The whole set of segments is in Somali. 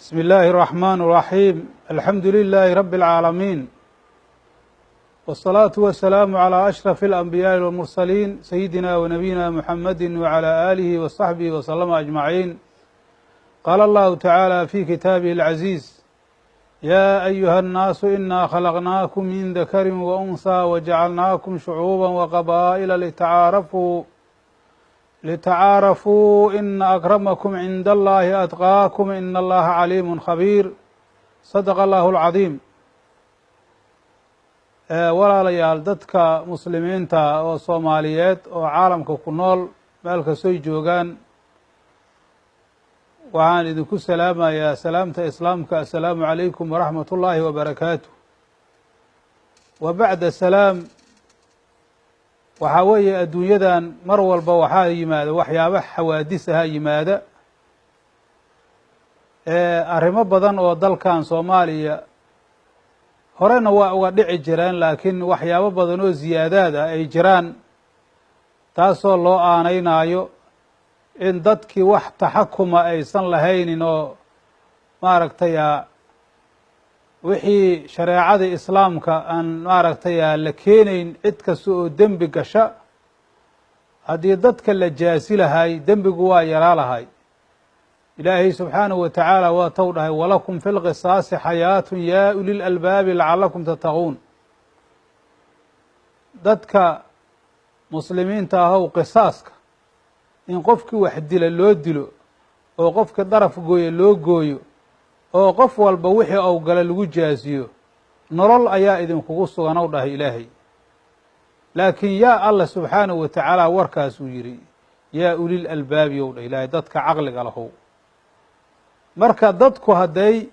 بسم الله الرحمن الرحيم، الحمد لله رب العالمين، والصلاة والسلام على أشرف الأنبياء والمرسلين، سيدنا ونبينا محمد وعلى آله وصحبه وسلم أجمعين. قال الله تعالى في كتابه العزيز: يا أيها الناس إنا خلقناكم من ذكر وأنثى وجعلناكم شعوبا وقبائل لتعارفوا لتعارفوا إن أكرمكم عند الله أتقاكم إن الله عليم خبير. صدق الله العظيم. Walaalayaal, dadka muslimiinta oo Soomaaliyeed oo caalamka ku nool meel kastoy joogaan, waxaan idinku salaamayaa salaamta Islaamka: assalaamu calaykum waraxmat ullaahi wabarakaatu. Wa bacda salaam, waxaa weeye adduunyadan mar walba waxaa yimaada waxyaaba xawaadis ahaa yimaada, arrimo badan oo dalkan Soomaaliya horena waa uga dhici jireen, laakiin waxyaabo badan oo ziyaadaad ah ay jiraan, taasoo loo aaneynaayo in dadkii wax taxakuma aysan lahaynin oo maaragtay wixii shareecada Islaamka aan maaragtay la keenayn. Cid kasta oo dembi gasha haddii dadka la jaasi lahay, dembigu waa yaraa lahay. Ilaahay subxaanahu wa tacaala waa tow dhahay: ولكم في القصاص حياة يا أولي الألباب لعلكم تتقون. Dadka muslimiinta ahow, qisaaska in qofkii wax dila loo dilo oo qofkii daraf gooyo loo gooyo oo qof walba wixii ou gala lagu jaasiyo, nolol ayaa idinkugu sugan, ow dhahay Ilaahay. Laakiin yaa Allah subxaanahu wa tacaala warkaasuu yidhi? يا أولي الألباب yow dhah Ilaahay, dadka caqliga lahow. Marka dadku hadday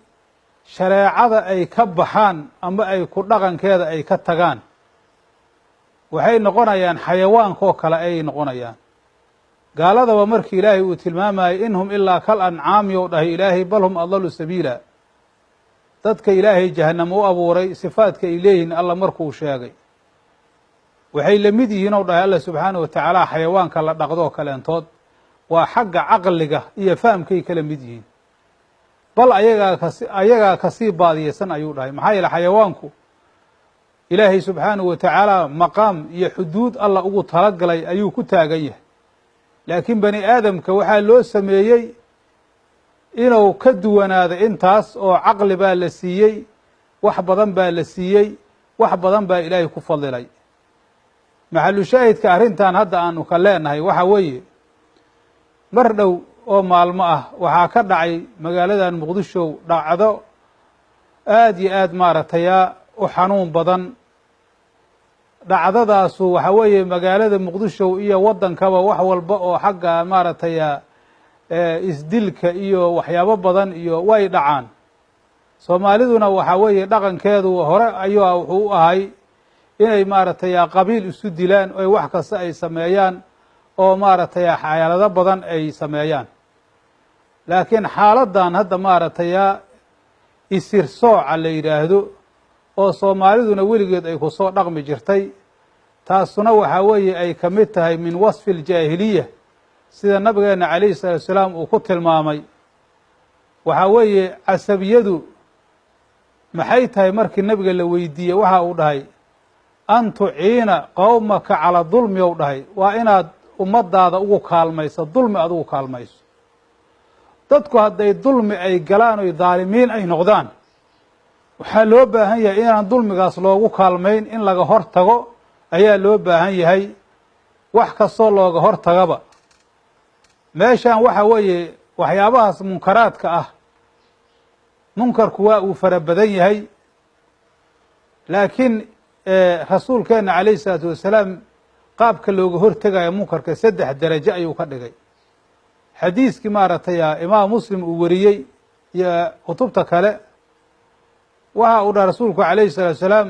shareecada ay ka baxaan ama ay ku dhaqankeeda ay ka tagaan, waxay noqonayaan xayawaankoo kale ayay noqonayaan. Gaaladaba markii Ilaahay uu tilmaamayay, إن هم إلا كالأنعام yow dhahay Ilaahay، بل هم أضل سبيلا. Dadka Ilaahay jahanamo u abuuray sifaadka ay leeyihiin Alla markuu sheegay, waxay la mid yihiin, ou dhahay Alla subxaanahu wa tacaala, xayawaanka la dhaqdoo kaleentood. Waa xagga caqliga iyo fahamkay kala mid yihiin, bal ayagaa kasii baadiyeysan ayuu dhahay. Maxaa yeele, xayawaanku Ilaahay subxaanahu wa tacaala maqaam iyo xuduud Alla ugu talagalay ayuu ku taagan yahay, laakiin bani aadamka waxaa loo sameeyey inuu ka duwanaado intaas oo caqli baa la siiyey, wax badan baa la siiyey, wax badan baa Ilaahay ku fadilay. Maxalu shaahidka arrintan hadda aanu ka leenahay waxa weeye, mar dhow oo maalmo ah waxaa ka dhacay magaaladan Muqdisho dhacdo aada iyo aad maaragtaya u xanuun badan. Dhacdadaasu waxa weeye magaalada Muqdisho iyo waddankaba wax walba oo xagga maaragtaya isdilka iyo waxyaabo badan iyo way dhacaan. Soomaaliduna waxaa weeye dhaqankeedu hore ayuu wuxuu u ahay inay maaragtay qabiil isu dilaan oy wax kasta ay sameeyaan oo maaragtay xaalado badan ay sameeyaan. Laakiin xaaladdan hadda maaragtay isir sooca la yidhaahdo oo Soomaaliduna weligeed ay ku soo dhaqmi jirtay, taasuna waxaa weeye ay ka mid tahay من وصف الجاهلية, sida nabigeena calayhi salaatu salaam uu ku tilmaamay. Waxaa weeye casabiyadu maxay tahay? Markii nabiga la weydiiyey, waxa uu dhahay: أن تعين قومك على الظلم yow dhahay. Waa inaad ummaddaada ugu kaalmayso dulmi, aad ugu kaalmayso. Dadku hadday dulmi ay galaan oy daalimiin ay noqdaan, waxaa loo baahan yahay inaan dulmigaas loogu kaalmayn, in laga hor tago ayaa loo baahan yahay, wax kastoo looga hor tagaba. Meeshan waxa weeye waxyaabahaas munkaraadka ah, munkarku waa uu fara badan yahay, laakiin rasuulkeenna calayhi salaatu wasalaam qaabka looga hortegayo munkarka saddex derajo ayuu ka dhigay. Xadiiskii maaragtay Imaam Muslim uu wariyey iyo kutubta kale, waxa uu dhaha rasuulku calayhi salaatu salaam: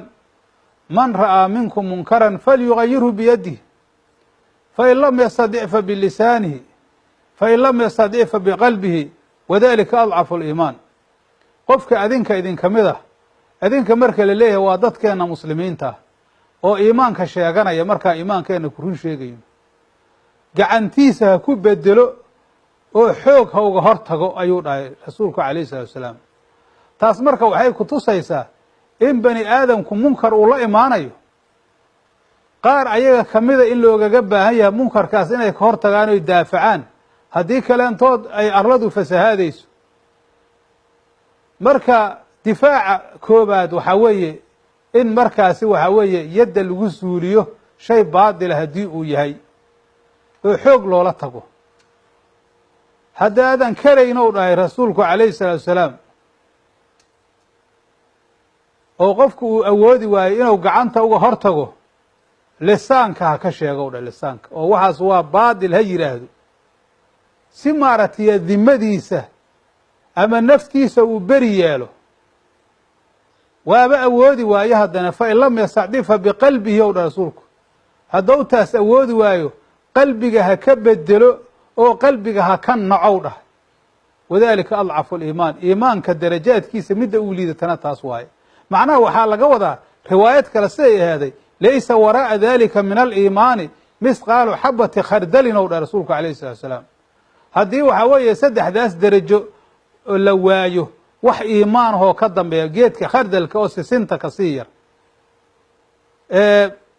من رأى منكم منكرا فليغيره بيده، فإن لم يستطع فبلسانه، فإن لم يستطع فبقلبه، وذلك أضعف الإيمان. Qofka adinka idinka mid ah, adinka marka la leeyahay waa dadkeena muslimiinta oo iimaanka sheeganaya, markaa iimaankeena ku run sheegayo, gacantiisa ha ku bedelo. oo xoog ha uga hor tago ayuu dhahay rasuulku calayhi salatu wasalaam. Taas marka waxay ku tusaysaa in bani aadamku munkar uu la imaanayo, qaar ayaga kamida in loogaga baahan yahay munkarkaas inay ka hor tagaan oy daafacaan, haddii kaleentood ay arladu fasahaadayso. Marka difaaca koobaad waxaa weeye in markaasi waxaa weeye yadda lagu suuliyo shay baadila haddii uu yahay oo xoog loola tago. Haddaadan karayn ou dhahay rasuulku calayhi salaatu wasalaam, oo qofku uu awoodi waayo inuu gacanta uga hor tago, lisaanka ha ka sheego u dhahay, lisaanka oo waxaas waa baadil ha yidhaahdo, si maaragtay dimadiisa ama naftiisa uu beri yeelo. Waaba awoodi waayo haddana, fa in lam yastacdif fa biqalbihi ou dhahay rasuulku, haddou taas awoodi waayo qalbiga ha ka bedelo oo qalbiga ha ka nacow dhahay. Wadalika adcafu aliimaan, iimaanka darajaadkiisa midda uu liidatana taas waaye. Macnaha waxaa laga wadaa riwaayad kale siday ahaaday, laysa waraa'a dalika min aliimaani misqaalu xabati khardalin ou dhahay rasuulku calayhi salatu wasalaam. Haddii waxaa weeye saddexdaas derajo la waayo, wax iimaan ahoo ka dambeeya geedka khardalka oo sisinta kasii yar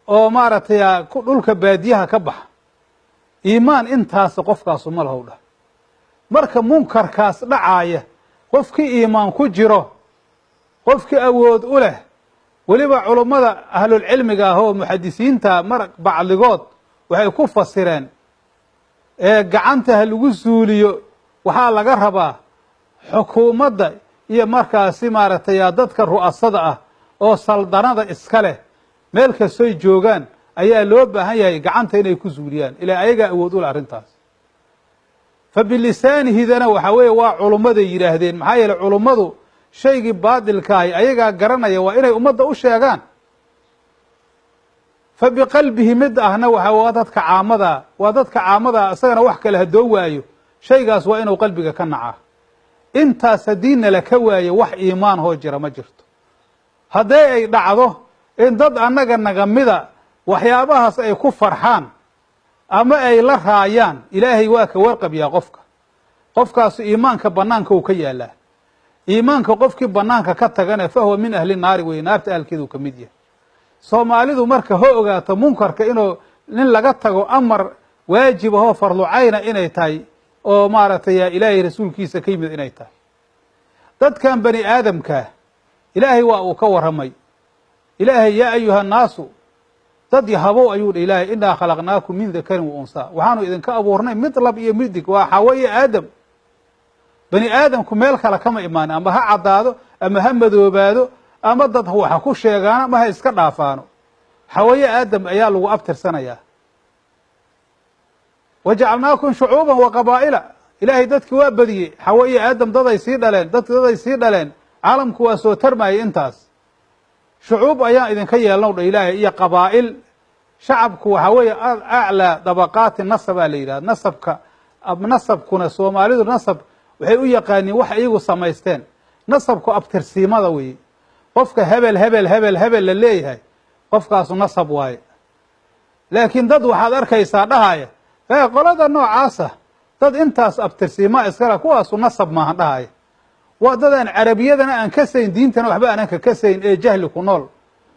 oo maaragtay dhulka baadiyaha ka baxa, iimaan intaas qofkaasu ma lahow dhah. Marka munkarkaas dhacaaya qofkii iimaan ku jiro, qofkii awood u leh, weliba culummada ahlulcilmiga ah oo muxadisiinta mar bacdigood waxay ku fasireen ee gacanta ha lagu suuliyo, waxaa laga rabaa xukuumadda iyo markaasi maaragtay dadka ru'asada ah oo saldanada iska leh meel kastoy joogaan ayaa loo baahan yahay gacanta inay ku suuliyaan, ilaa ayagaa awood u leh arrintaas. Fa bilisaanihidana waxaa weeye waa culummaday yidhaahdeen, maxaa yeeley culummadu shaygii baadilkaahi ayagaa garanaya, waa inay ummadda u sheegaan. Fa biqalbihi mid ahna waxa waa dadka caamadaa, waa dadka caamadaa isagana wax kale haddoo waayo shaygaas waa inuu qalbiga ka nacaa. Intaas haddii nala ka waayo wax iimaan hoo jira ma jirto. Haddii ay dhacdo in dad annaga nagamida waxyaabahaas ay ku farxaan ama ay la raayaan, ilaahay waa ka warqabyaa qofka. Qofkaasu iimaanka banaanka uu ka yaalaa. Iimaanka qofkii banaanka ka tagana fahuwa min ahli naari wey, naarta ahalkeedu ka mid yahay. Soomaalidu marka ha ogaato munkarka inuu nin laga tago amar waajib ahoo fardu cayna inay tahay, oo maaragtay ilaahay rasuulkiisa ka yimid inay tahay. Dadkan bani aadamkaa ilaahay waa uu ka warramay. Ilaahay yaa ayuha nnaasu, dad yahabow ayuu dhi ilaahay, innaa khalaqnaakum min dakarin wa unsaa, waxaanu idinka abuurnay mid lab iyo midig, waa xawo iyo aadam. Bani aadamku meel kale kama imaanin, ama ha caddaado ama ha madoobaado ama dad waxa ku sheegaano ama ha iska dhaafaano, xawaye aadam ayaa lagu abtirsanayaa. Wajacalnaakum shucuuban wa qabaa'ila, ilaahay dadki waa badiyey, xawo iyo aadam daday sii dhaleen, dadki daday sii dhaleen, caalamku waa soo tarmayay intaas. Shucuub ayaan idinka yeelnow dha ilaahay iyo qabaa'il. Shacabku waxaa weeye aclaa dabaqaati nasabaa la yidhahda. Nasabka, nasabkuna soomaalidu nasab waxay u yaqaaniin wax iyagu samaysteen. Nasabku abtirsiimada weeye, qofka hebel hebel hebel hebel la leeyahay qofkaasu nasab waaye. Laakiin dad waxaad arkaysaa dhahaya qolada noocaasa dad intaas abtirsiimaa iskale, kuwaasu nasab maahan dhahaya. Waa dad aan carabiyadana aan kasayn, diintana waxba aanan ka kasayn, ee jahli ku nool,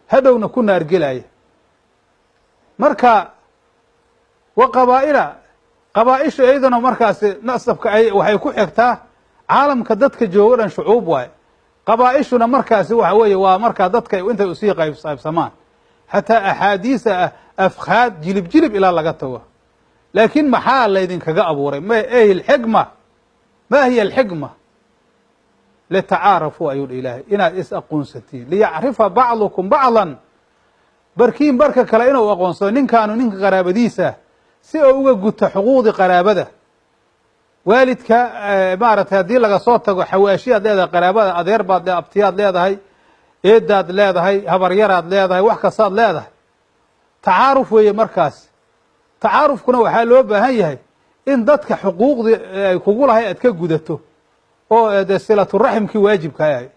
hadhowna ku naargelaya. Marka wa qabaa'ila, qabaa'ishu iyaduna markaasi nasabka ay waxay ku xigtaa caalamka dadka joogo dhan shucuub waaye. Qabaa'ishuna markaasi waxa weeye waa markaa dadka intay usii qaybsamaan, xataa axaadiisa ah afkhaad jilib jilib ilaa laga tago. Laakiin maxaa laydinkaga abuuray? Ma ey alxikma, ma hiya alxikma? Litacaarafuu ayuu dha ilaahay, inaad is aqoonsatiin, liyacrifa bacdukum bacdan, barkiin barka kale inuu aqoonsado, ninkaanu ninka qaraabadiisa si uu uga guto xuquuqdii qaraabada. Waalidka maaragtay haddii laga soo tago xawaashiyaad leedahay, qaraabada adeer baad abtiyaad leedahay, eedaad leedahay, habaryaraad leedahay, wax kastaad leedahay. Tacaaruf weeye markaas. Tacaarufkuna waxaa loo baahan yahay in dadka xuquuqdii ay kugu lahay aad ka gudato, oo dee silaturaximkii waajibka ahay.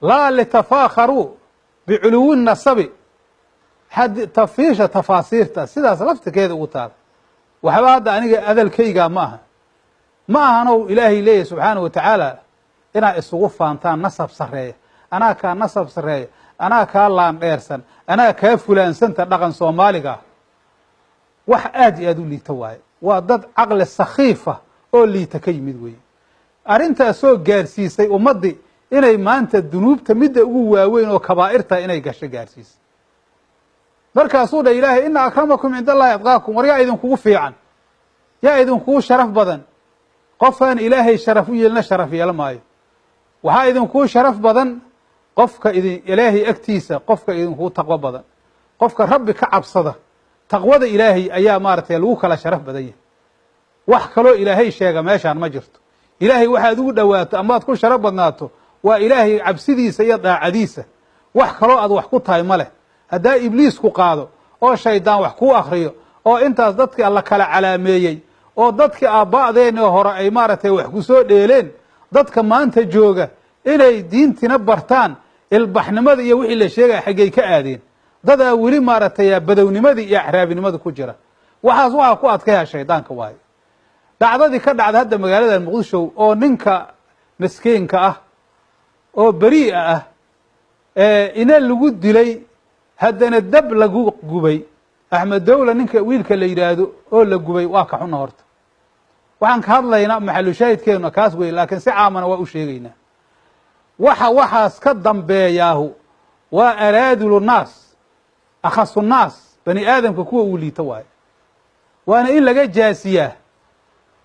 Laa litafaakharuu biculuwi nasabi, xad tafiisha tafaasiirta sidaas laftirkeeda ugu taala. Waxba hadda aniga adalkaygaa ma aha. Ma ahanow Ilaahay leeyahy subxaanahu wa tacaala inaad isugu faantaan nasab sarreeya, anaa kaa nasab sarreeya, anaa kaa laandheersan, anaa kaa fulaansanta dhaqan soomaaliga ah. Wax aad iyo aad u liita waaye. Waa dad caqli sakhiifa oo liita ka yimid weeye. Arrintaasoo gaarsiisay ummaddii inay maanta dunuubta midda ugu waaweyn oo kabaa'irta inay gasho gaarsiisay. Markaasuu dha Ilaahay, ina akramakum cinda allahi adqaakum. War yaa idinkugu fiican, yaa idinkugu sharaf badan? Qofaan Ilaahay sharaf u yeelina sharaf yeelo maayo. Waxaa idinkuu sharaf badan qofka idin Ilaahay agtiisa, qofka idinkugu taqwo badan, qofka Rabbi ka cabsada. Taqwada Ilaahay ayaa maaragtay lagu kala sharaf badan yahay. Wax kaloo Ilaahay sheega meeshaan ma jirto. Ilaahay waxaad ugu dhowaato amaad ku sharaf badnaato waa Ilaahay cabsidiisa iyo daacadiisa. Wax kaloo aad wax ku tahay ma leh. Haddaa Ibliisku qaado oo shaydaan wax kuu akriyo oo intaas dadkii alla kala calaameeyey oo dadkii aabba'deeni hore ay maaragtay wax ku soo dheeleen, dadka maanta jooga inay diintina bartaan, ilbaxnimada iyo wixii la sheegaya xaggay ka aadeen? Dadaa weli maaragtay badownimadii iyo axraabinimadii ku jira. Waxaas waxaa ku adkaya shaydaanka waayo. Dhacdadii ka dhacda hadda magaalada Muqdisho oo ninka miskiinka ah oo beri'a ah ina lagu dilay, haddana dab lagu gubay, Axmed Dowla ninka wiilka la yidhaahdo oo la gubay, waa ka xuna. Horta waxaan ka hadlaynaa maxalu shaahidkeenu kaas wey, laakiin si caamana waa u sheegaynaa. Waxa waxaas ka dambeeyaahu waa araadilu naas, akhasu naas, bani aadamka kuwa uu liito waayo. Waana in laga jaasiyaa.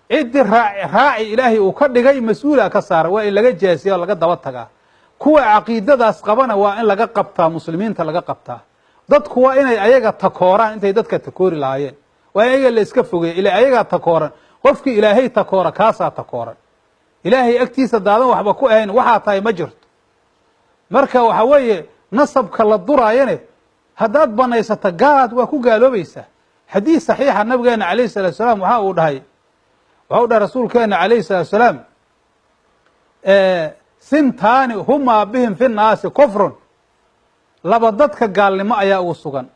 Ciddii raaci Ilaahay uu ka dhigay mas-uula ka saara waa in laga jaasiya oo laga daba tagaa. Kuwa caqiidadaas qabana waa in laga qabtaa, muslimiinta laga qabtaa. Dadku waa inay ayaga takooraan intay dadka takoori lahaayeen. Waa in ayaga la iska fogeeya, ila ayagaa takooran. Qofkii Ilaahay takoora kaasaa takooran. Ilaahay agtiisa daadan waxba ku ahayn, waxaa tahay ma jirto. Marka waxa weeye, nasabka la duraayane haddaad banaysata gaad waa ku gaaloobaysaa. Xadiis saxiixa nabigeena calayhi salatu salaam waxa uu dhahay, waxau dhahay rasuulkeena calayhi salatu salaam, sintaani humaa bihim fi nnaasi kufrun, laba dadka gaalnimo ayaa ugu sugan: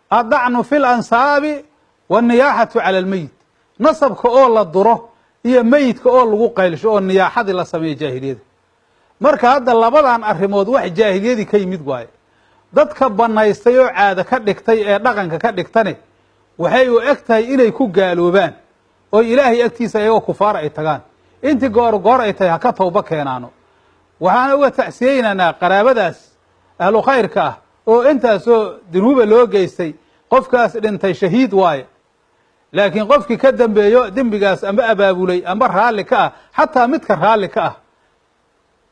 addacnu fi lansaabi wanniyaaxatu cala almeyit. Nasabka oo la duro iyo meyidka oo lagu qaylsho oo niyaaxadii la sameeyo jaahiliyada. Marka hadda labadan arrimood wax jaahiliyadii ka yimid waaye. Dadka banaystay oo caado ka dhigtay ee dhaqanka ka dhigtane waxay u eg tahay inay ku gaaloobaan oo Ilaahay agtiisa iyagoo kufaar ay tagaan. Intii goor goor ay tahay ha ka towba keenaano. Waxaana uga tacsiyeynaynaa qaraabadaas ahlu khayrka ah oo intaasoo dunuuba loo geystay. Qofkaas dhintay shahiid waaye, laakiin qofkii ka dambeeyo dembigaas amba abaabulay amba raalli ka ah, xataa midka raalli ka ah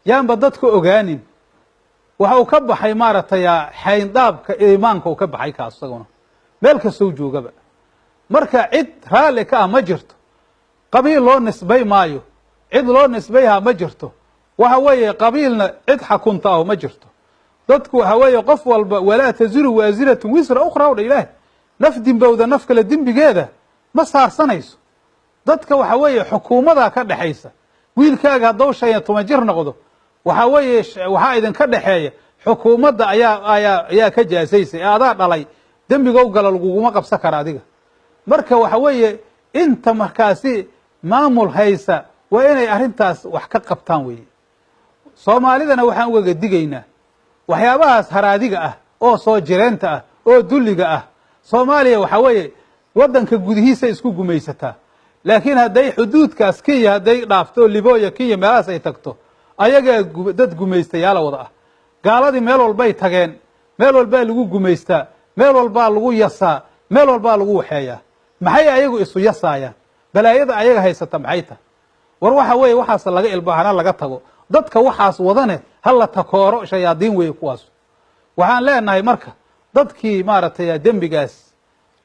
yaanba dadka ogaanin, waxa uu ka baxay maaragtay xayndaabka iimaanka uu ka baxay kaas, isaguna meel kastou joogaba. Marka cid raalli ka ah ma jirto, qabiil loo nisbay maayo, cid loo nisbayhaa ma jirto. Waxa weeye, qabiilna cid xakunta aho ma jirto. Dadku waxa weeye qof walba, walaa taziru waasiratun wisra ukhra o dha Ilaahay, naf dimbowda naf kale dembigeeda ma saarsanayso. Dadka waxa weeye xukuumadaa ka dhexaysa. Wiilkaaga hadduu 15 jir noqdo, waxa weeye waxaa idinka dhexeeya xukuumadda ayaa ka jaasaysa ee adaa dhalay dembigow gala laguguma qabsan kara adiga. Marka waxa weeye, inta markaasi maamul haysa waa inay arrintaas wax ka qabtaan weeye. Soomaalidana waxaan ugaga digaynaa waxyaabahaas haraadiga ah oo soo jireenta ah oo dulliga ah. Soomaaliya waxa weeye waddanka gudihiisa isku gumaysataa, laakiin hadday xuduudkaas Kenya hadday dhaafto, Libooya, Kenya, meelahaas ay tagto, ayagaa dad gumaystayaala wada ah. Gaaladii meel walbay tageen, meel walbaa lagu gumaystaa, meel walbaa lagu yasaa, meel walbaa lagu waxeeyaa. Maxay ayagu isu yasaayaan? Balaayada ayaga haysata maxay tahay? War waxa weeye waxaas laga ilbaahana laga tago. Dadka waxaas wadane ha la takooro, shayaadiin weeye kuwaas. Waxaan leenahay marka dadkii maaragtay dembigaas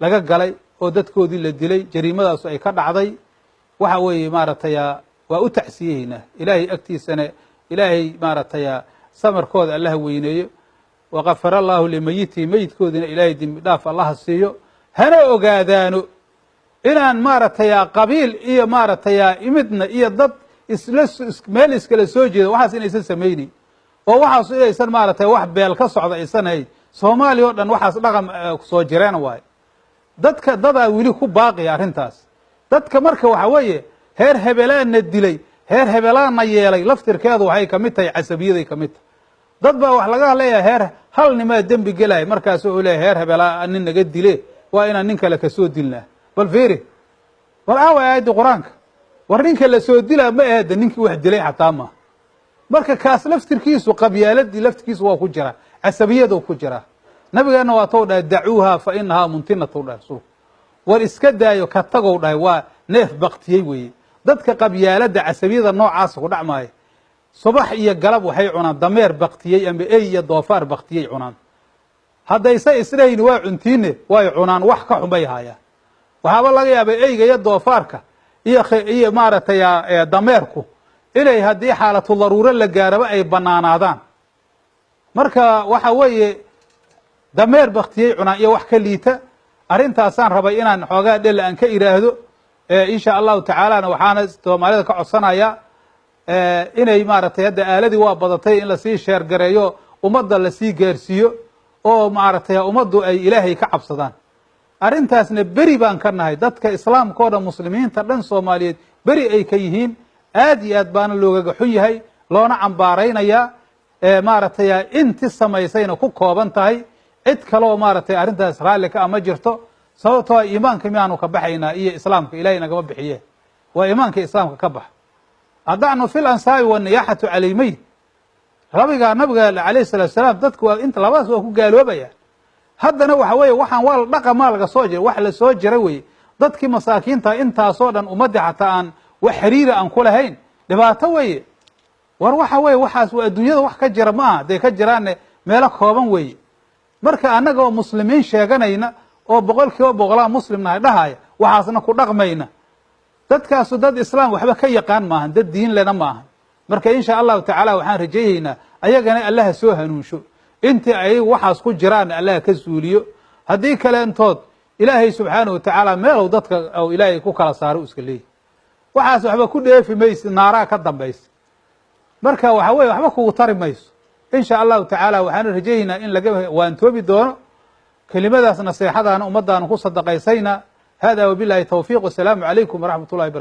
laga galay oo dadkoodii la dilay, jariimadaasu ay ka dhacday, waxa weeye maaragtay waa u tacsiyeynaa. Ilaahay agtiisana Ilaahay maaragtay samarkooda Allaha weyneeyo. Waqafara allahu limayitihi, meyidkoodina Ilaahay dembi dhaaf Allaha siiyo. Hana ogaadaano inaan maaragtay qabiil iyo maaragtay imidna iyo dad isla meel iskala soo jeeda waxaas inaysan samayneyn, oo waxaas inaysan maaragtay wax beel ka socda aysan hayn. Soomaaliya oo dhan waxaas dhaqan soo jireen waaye. Dadka dadaa weli ku baaqiya arrintaas. Dadka marka waxa weeye Heer hebelaana dilay, heer hebelaana yeelay, laftirkeedu waxay kamid tahay casabiyaday kamid tahay. Dad baa wax laga leeyahay heer hal nimaa dembi gelaya, markaas wuxuu leeyahay heer hebelaa nin naga dile, waa inaan nin kale kasoo dilnaa. Bal fiiri, bal aaway aayaddii qur-aanka? War ninka la soo dilaa ma aheda ninkii wax dilay xataa maaha. Marka kaas laftirkiisu qabyaaladii laftirkiisu waa ku jiraa, casabiyadu ku jiraa. Nabigeenna waa tou dhahay dacuuha fa inahaa muntinatu dhahay rasuulku, war iska daayo ka tagow dhahay, waa neef baktiyey weeye. Dadka qabyaaladda casabiyada noocaasa ku dhacmaaya subax iyo galab waxay cunaan dameer baktiyey ama ey iyo doofaar baktiyey cunaan. Haddayse isdhahayn waa cuntiine way cunaan, wax ka xun bay haayaan. Waxaaba laga yaabay eyga iyo doofaarka iyo maaragtay dameerku inay haddii xaalatu daruuro la gaaraba ay banaanaadaan. Marka waxa weeye dameer baktiyey cunaan iyo wax ka liita. Arrintaasaan rabay inaan xoogaa dhel aan ka iraahdo insha allahu tacaalana. Waxaana soomaalida ka codsanaya inay maaragtay hadda aaladii waa badatay in lasii sheergareeyo, ummadda lasii gaarsiiyo, oo maaragtay ummaddu ay ilaahay ka cabsadaan. Arrintaasna beri baan ka nahay, dadka islaamka o dhan, muslimiinta dhan soomaaliyeed beri ay ka yihiin. Aad iyo aad baana loogaga xun yahay, loona cambaaraynayaa, maaragtay inti samaysayna ku kooban tahay. Cid kaleoo maaragtay arrintaas raalli ka ah ma jirto, sababtoo iimaanka miyaanu ka baxaynaa iyo islaamka ilahay nagama bixiye, waa iimaanka islaamka ka bax. Adacnu fi lansaabi waniyaaxatu calaymeyd rabiga nabiga alayh salatu salaam, dadku waa inta labadaas waa ku gaaloobayaan. Haddana waxa weeye waxaan waa la dhaqamaa laga soo jira, wax la soo jira weye. Dadkii masaakiinta intaasoo dhan ummaddii xataa aan wax xiriira aan ku lahayn dhibaato weeye. War waxa weye waxaas waa adduunyada wax ka jira ma aha, hadday ka jiraanne meelo kooban weeye. Marka annaga oo muslimiin sheeganayna oo 100% muslim nahay dhahaya, waxaasna ku dhaqmayna, dadkaasu dad islaam waxba ka yaqaan maahan, dad diin lena maahan. Marka insha allahu tacaala waxaan rajaynaynaa ayagana allaha soo hanuunsho, intii ayagu waxaas ku jiraanna allaha ka suuliyo. Haddii kaleentood ilaahay subxaanahu watacaala meelow dadka ou ilaahay ku kala saaro iska leeyahy, waxaas waxba ku dheefi maysid, naaraa ka dambaysa. Marka waxa weye waxba kugu tari mayso. Insha allahu tacaala waxaana rajaynaynaa in laga waantoobi doono kelimadaas naseexadaana ummadaanu ku sadaqaysayna. Hada wabilahi tawfiiq, wasalaamu calaykum waraxmat ullahi barakatu.